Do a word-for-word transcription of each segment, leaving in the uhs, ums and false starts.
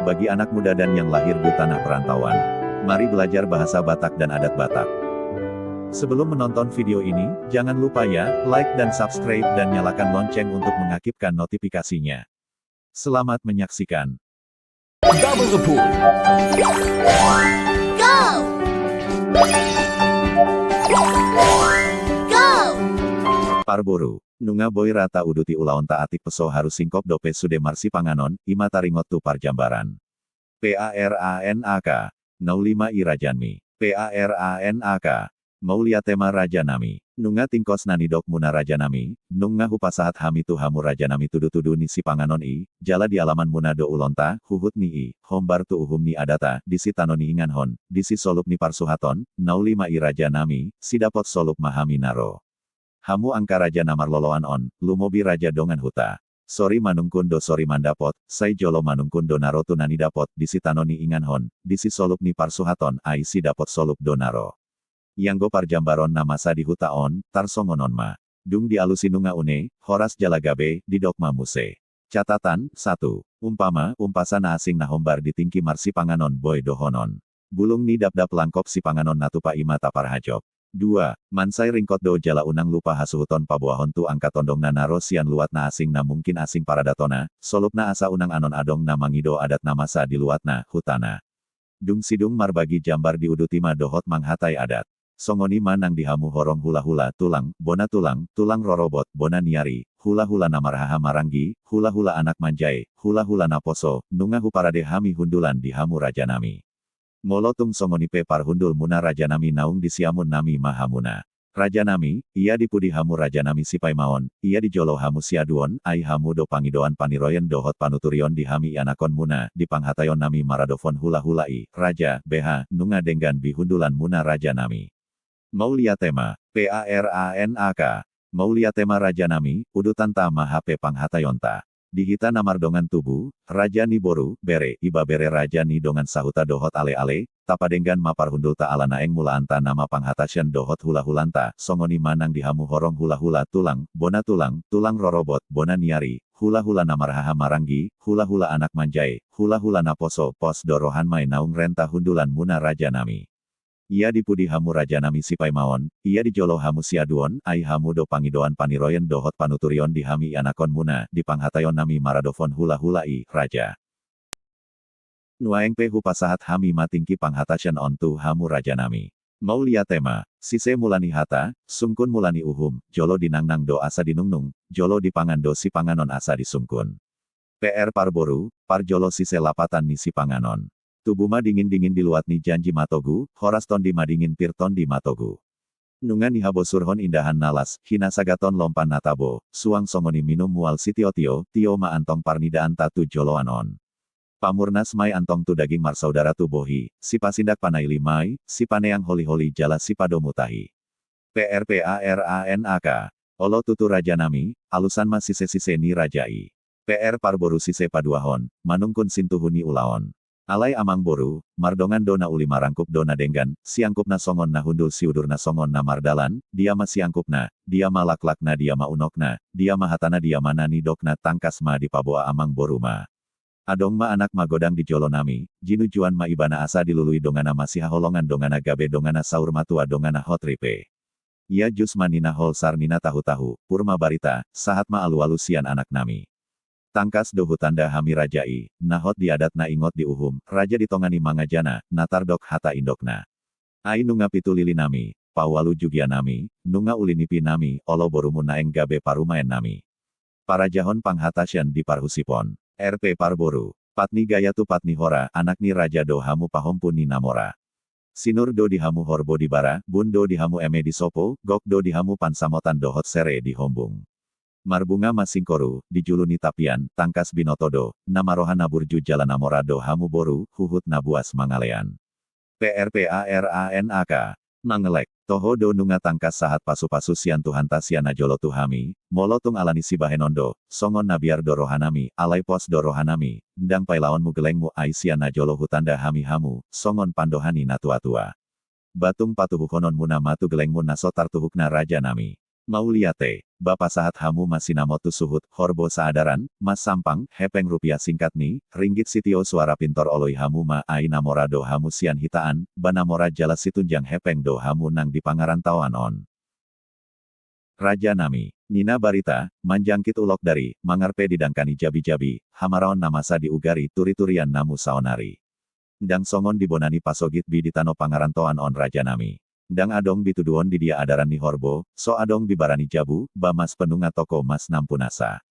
bagi anak muda dan yang lahir di tanah perantauan. Mari belajar bahasa Batak dan adat Batak. Sebelum menonton video ini, jangan lupa ya, like dan subscribe dan nyalakan lonceng untuk mengaktifkan notifikasinya. Selamat menyaksikan. Double report. Go! Go! Parboru, nunga boi ra tauduti ulaonta, atik pe so haru singkop dope sude marsipanganon, i ma taringot tu parjambaran. P A R A N A K. Na uli ma i rajanami. P A R A N A K. Mauliate ma rajanami. Nunga tingkos na nidokmuna rajanami, nunga hupasahat hami tu hamu rajanami tudutudu ni sipanganon i, jala di alamanmuna do ulaonta, huhut ni i, hombar tu uhum ni adata, disi tano ni inganhon, disi solup ni parsuhaton, na uli ma i rajanami, sidapot solup ma hami na ro. Hamu angka raja na marloloan on, lumobi raja dongan huta. Sori manungkun do sori mandapot, sai jolo manungkun do na ro tu na nidapot, disi tano ni inganhon, disi solup ni parsuhaton, ai sidapot solup do na ro. Ianggo parjambaron na masa di huta on, tarsongon on ma. Dung dialusi nunga une, horas jala gabe, didok ma muse. Catatan, satu. Umpama, umpasa na asing na hombar di tingki marsipanganon boi dohonon. Bulung ni dapdap langkop sipanganon na tupa i ma taparhajop. Dua. Mansai ringkot do jala unang lupa hasuhuton paboahon tu angka tondongna na ro sian luat na asing na mungkin asing paradatonna, solupna asa unang anon adong na mangido adat na masa di luatna, hutana. Dung sidung marbagi jambar diuduti ma dohot manghatai adat. Songon i ma nang di hamu horong hulahula, tulang, bona tulang, tulang rorobot, bona ni ari, hulahula na marhaha maranggi, hulahula anak manjae, hulahula naposo, nunga huparade hami hundulan di hamu rajanami. Molo tung songon i pe parhundulmuna rajanami naung disiamunnami ma hamuna. Rajanami, ia di pudi hamu rajanami sipaimaon, ia di jolo hamu siaduon, ai hamu do pangidoan paniroion dohot panuturion di hami ianakhonmuna, di panghataionnami maradophon hulahula i, raja, beha, nunga denggan be hundulanmuna rajanami. Mauliate ma, P A R A N A K. Mauliate ma rajanami, udutanta ma hape panghataionta. Di hita na mardongan tubu, raja ni boru, bere, ibebere raja ni dongan sahuta dohot aleale, tapadenggan ma parhundulta ala naeng mulaanta nama panghatasion dohot hulahulanta, songon i ma nang di hamu horong hulahula, tulang, bona tulang, tulang rorobot, bona ni ari, hulahula na marhaha maranggi, hulahula anak manjae, hulahula naposo, pos do rohanami naung renta hundulanmuna rajanami. Ia di pudi hamu rajanami sipaimaon, ia di jolo hamu siaduon, ai hamu do pangidoan paniroion dohot panuturion di hami ianakhonmuna, di panghataionnami maradophon hulahula i, raja. Nuaeng pe hupasahat hami ma tingki panghatasion on tu hamu rajanami. Mauliate ma, sise mula ni hata, sungkun mula ni uhum, jolo dinangnang do asa dinungnung, jolo dipangan do sipanganon asa disungkun. P R parboru, parjolo sise lapatan ni sipanganon. Tubu ma dingindingin di luat ni janji ma togu, horas tondi ma dingin pir tondi ma togu. Nunga nihabosurhon indahan na las, hinasagaton lompan na tabo, suang songon i minum mual sitiotio, tio ma antong parnidaanta tu joloan on. Pamurnas ma i antong tu daging marsaudara tu bohi, sipasindak panaili ma i, sipaneang holiholi jala sipadomu tahi. P R P A R A N A K. Olo tutu rajanami, alusan ma sisesise ni raja i. P R parboru sise paduahon, manungkun sintuhu ni ulaon. Alai amangboru, mardongan do na uli marangkup do na denggan, siangkupna songon na hundul siudurna songon na mardalan, dia ma siangkupna, dia ma laklakna dia ma unokna, dia ma hatana dia ma na nidokna tangkas ma dipaboa amangboru ma. Adong ma anak magodang di jolonami, jinujuan ma ibana asa dilului donganna masihaholongan donganna gabe donganna saur matua donganna hot ripe. Ia jus ma ninna holsar ninna tahutahu, pur ma barita, sahat ma alualu sian anaknami. Tangkas do hutanda hami raja i, na hot di adat na ingot di uhum, raja di tonga ni mangajana, na tardok hata indokna. Ai nunga pitu lilinami, paualu jugianami, nunga uli nipinami, olo borumu naeng gabe parumaennami. Parajahon panghatasion di parhusipon. R P parboru, pat ni gaya tu pat ni hora, anak ni raja do hamu pahompu ni na mora. Sinur do di hamu horbo di bara, bun do di hamu eme di sopo, gok do di hamu pansamotan dohot sere di hombung. Marbunga ma singkoru, di julu ni tapian, tangkas binoto do, na maroha na burju jala na mora do hamu boru, huhut na buas mangalean. P R P A R A N A K. Mangelek. Toho do nunga tangkas sahat pasupasu sian Tuhanta sian na jolo tu hami, molo tung ala ni sibahenon do, songon na biar do rohanami, alai pos do rohanami, ndang pailaonmu gelengmu ai sian na jolo hutanda hami hamu, songon pandohan ni natuatua. Ba tung patuhuhononmuna ma tu gelengmu na so tartuhukna rajanami. Mauliate. Ba pasahat hamu ma sinamot tu suhut, horbo saadaran, mas sampang, hepeng rupiah singkat ni, ringgit sitio suara pintor oloi hamu ma ai na mora do hamu sian hitaan, ba na mora jala situnjang hepeng do hamu nang di pangarantoan on. Raja nami, ninna barita, manjangkit ulok dari, mangarpe didangkani jabi-jabi, hamaraon na masa diugari turi-turian namu saonari. Ndang songon di bona ni pasogit bi di tano pangarantoan on raja nami. Ndang adong bituduon di dia adaran ni horbo, so adong bibarani jabu, ba mas penunga toko mas nampunasa.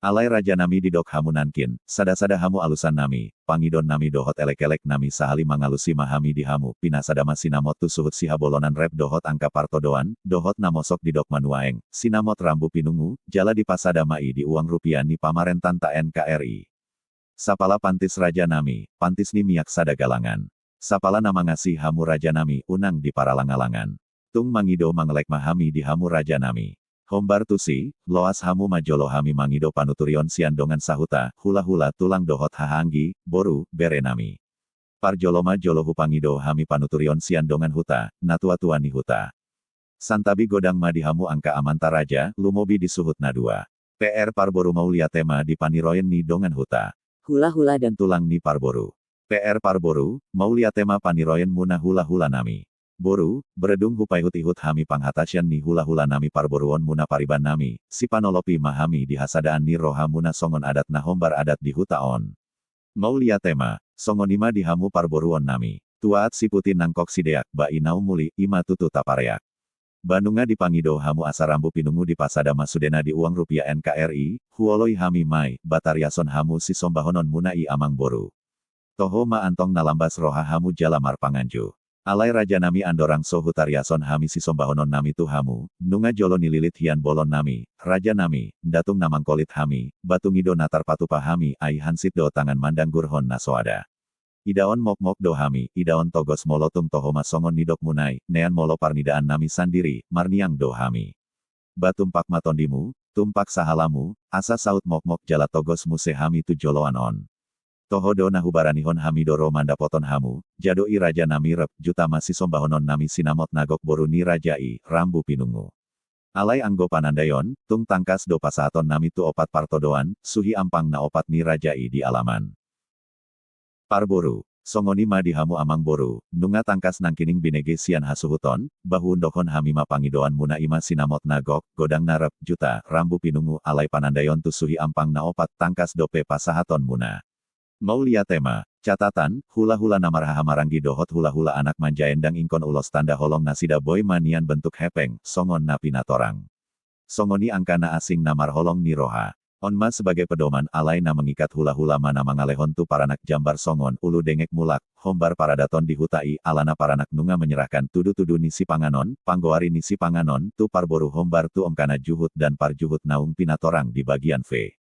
Alai raja nami didok hamu nangkin, sada-sada hamu alusan nami, pangidon nami dohot elek-elek nami sahali mangalusi ma hami di hamu, pinasada ma sinamot tu suhut sihabolonan rep dohot angka partodoan, dohot na mosok didok manuaeng, sinamot rambu pinungu, jala dipasada ma i di uang rupiah ni pamarentanta N K R I. Sapala pantis raja nami, pantis ni miak sada galangan. Sapala na mangasi hamu raja nami, unang di paralang-alangan. Tung mangido mangelek ma hami di hamu raja nami. Hombar tusi, loas hamu ma jolo hami mangido panuturion sian dongan sahuta, hula-hula tulang dohot hahaanggi, boru, bere nami. Parjolo ma jolo hupangido hami panuturion sian dongan huta, na tua-tua ni huta. Santabi godang ma di hamu angka amanta raja, lumobi di suhut na dua. P R parboru mauliate ma di paniroen ni dongan huta. Hula-hula dan tulang ni parboru. P R parboru, mauliate ma paniroen muna hula-hula nami. Boru, bere dung hupaihut-ihut hami panghataion ni hula-hula nami parboruon muna pariban nami, sipanolopi ma hami di hasadaan ni roha muna songon adat na hombar adat di huta on. Mauliate ma, songon i ma di hamu parboruon nami. Tuat siputi nangkok sideak, ba i na umuli, i ma tutu tapareak. Ba nunga dipangido hamu asa rambu pinungu dipasada ma sudena di uang rupiah N K R I, huoloi hami ma i, ba tariashon hamu sisombahonon muna i amang boru. Toho ma antong na lambas roha hamu jala marpanganju. Alai raja nami andorang so hutariashon hami sisombahonon nami tu hamu, nunga jolo nililit hian bolon nami, raja nami, nda tung na mangkolit hami, ba tung i do na tarpatupa hami, ai hansit do tangan mandanggurhon na so ada. Idaon mokmok do hami, idaon togos molo tung toho ma songon nidok muna i, nean molo parnidaan nami sandiri, marniang do hami. Ba tumpak ma tondimu, tumpak sahalamu, asa saut mokmok jala togos muse hami tu joloan on. Toho do na hubaranihon hami do ro mandapothon hamu, jado i raja nami rep, juta ma sisombahonon nami sinamot na gok boru ni raja i, rambu pinungu. Alai anggo panandaion, tung tangkas do pasahaton nami tu opat partodoan, suhi ampang na opat ni raja i di alaman. Parboru, songon i ma di hamu amang boru, nunga tangkas nangkining binege sian hasuhuton, ba huundokhon hami ma pangidoan muna i ma sinamot na gok, godang na rep, juta, rambu pinungu, alai panandaion tu suhi ampang na opat, tangkas dope pasahaton muna. Mauliate ma, catatan, hula-hula na marhaha maranggi dohot hula-hula anak manjae ndang ingkon ulos tanda holong nasida boi ma nian bentuk hepeng, songon na pinatorang. Songon i angka na asing na marholong ni roha. On ma sebagai pedoman alai na mengikat hula-hula ma na mangalehon tu paranak jambar songon ulu dengek mulak, hombar paradaton di huta i alana paranak nunga menyerahkan tudu-tudu ni sipanganon, panggoari ni sipanganon, tu parboru hombar tu ongkana juhut dan parjuhut naung pinatorang di bagian V.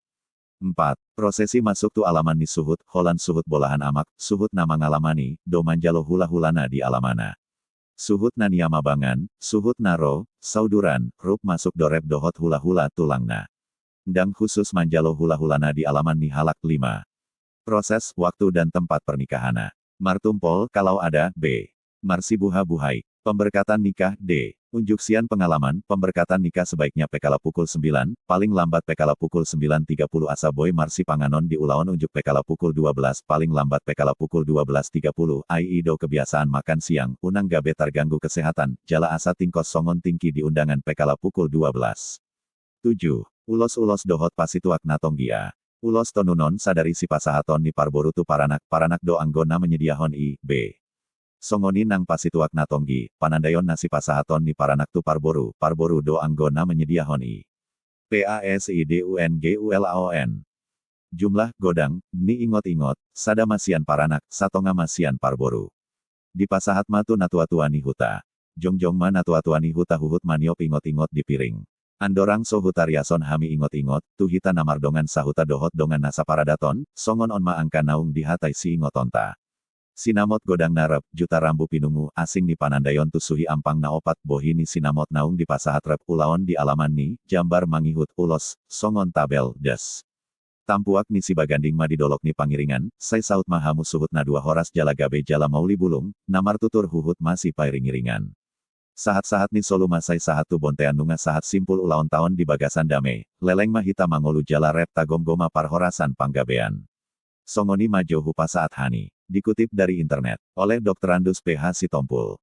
Empat. Prosesi masuk tu alaman ni suhut, holan suhut bolahan amak, suhut na mangalamani, do manjalo hula-hulana di alamana. Suhut na niamabangan, suhut na ro, sauduran, rup masuk do rep dohot hula-hula tulangna. Ndang khusus manjalo hula-hulana di alaman ni halak lima. Proses, waktu dan tempat pernikahanna. Martumpol, kalau ada, B. Marsibuha-buhai. Pemberkatan nikah, D. Unjuk sian pengalaman, pemberkatan nikah sebaiknya pe kala pukul sembilan, paling lambat pe kala pukul sembilan tiga puluh asa boi marsipanganon di ulaon unjuk pe kala pukul dua belas, paling lambat pe kala pukul dua belas tiga puluh, ai i do kebiasaan makan siang, unang gabe targanggu kesehatan, jala asa tingkos songon tingki di undangan pe kala pukul dua belas. Tujuh. Ulos-ulos dohot pasituak na tonggia. Ulos tonunon sadari sipasahaton ni parboru tu paranak, paranak do anggo na menyediahon i, B. Songon i nang pasituak na tonggi, panandaion na sipasahaton ni paranak tu parboru, parboru do anggo na menyediahon i. P A S I D U N G U L A O N. Jumlah godang, ni ingot-ingot, sada ma sian paranak, satonga ma sian parboru. Dipasahat ma tu natua-tua ni huta. Jongjong ma natua-tua ni huta huhut maniop ingot-ingot di piring. Andorang so hutariashon hami ingot-ingot, tu hita na mardongan sahuta dohot dongan na saparadaton, songon on ma angka naung dihatai siingotonta. Sinamot godang na rep, juta rambu pinungu, asing ni panandaion tu suhi ampang na opat, bohi ni sinamot naung dipasahat rep ulaon di alaman ni, jambar mangihut, ulos, songon tabel, des. Tampuak ni sibaganding ma di dolok ni pangiringan, sai saut ma hamu suhut na dua horas jala gabe jala mauli bulung, na martutur huhut masipairing-iringan. Sahat-sahat ni solu ma sai sahat tu bontean nunga sahat simpul ulaon taon di bagasan dame, leleng ma hita mangolu jala rap tagomgoma parhorasan panggabean. Songon i ma jo hupasahat hami. Dikutip dari internet, oleh Doktorandus P H Sitompul.